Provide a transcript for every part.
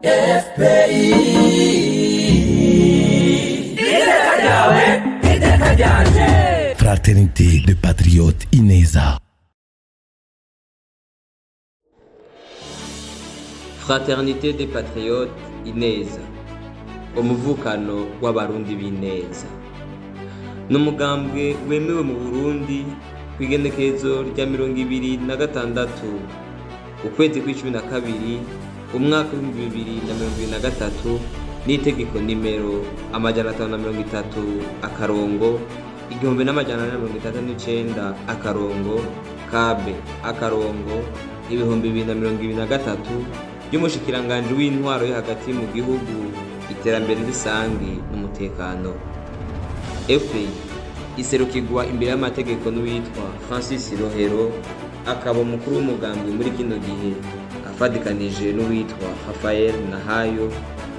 FPI iteka ryawe, iteka ryanje. Fraternité de Patriotes Ineza. Fraternité des Patriotes Ineza, umuvukano w'Abarundi b'ineza, ni umugambwe wemewe mu Burundi ku igenekerezo rya 26 ukwezi kw'icumi na kabiri umwaka w'2023 n'itegeko nimero 530-1469 akarongo kabe akarongo 2023 ry'umushikiranganji w'intwaro yo hagati mu gihugu, iterambere rusangi n'umutekano. FPI iserukirwa imbere y'amategeko n'uwitwa Francis Rohero, akaba umukuru w'umugambi muri kino gihe, afadikanije n'uwitwa Rafael Nahayo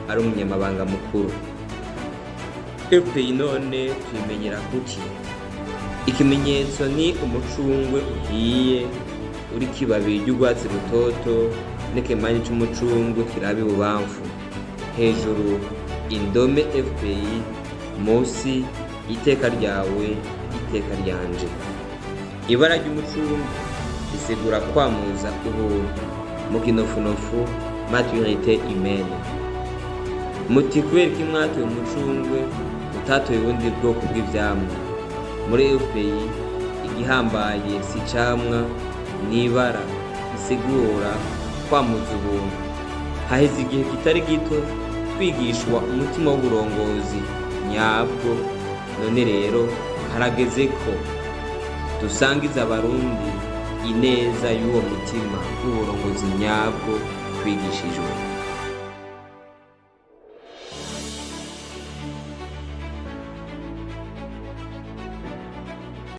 ari umunyamabanga mukuru. FPI none tuyimenyera kuki? Ikimenyetso ni umucungwe uhiye uri kibabi ry'urwatsi rutoto n'ikimanyi c'umucungwe kiraba ibubamfu, hejuru indome FPI, munsi iteka ryawe, iteka ryanje. Ibara ry'umucungwe risigura kwamuza ubuntu, mu kinofunofu maturité humaine. Muti kubera ko mwatoye umucungwe, utatoye ubundi bwoko bw'ivyamwa? Muri FPI igihambaye si icamwa, n'ibara risigura kwamuza ubuntu. Haheze igihe kitari gito twigishwa umutima w'uburongozi nyabwo. None rero harageze ko dusangiza Abarundi ineza y'uwo mutima w'uburongozi nyabwo twigishijwe.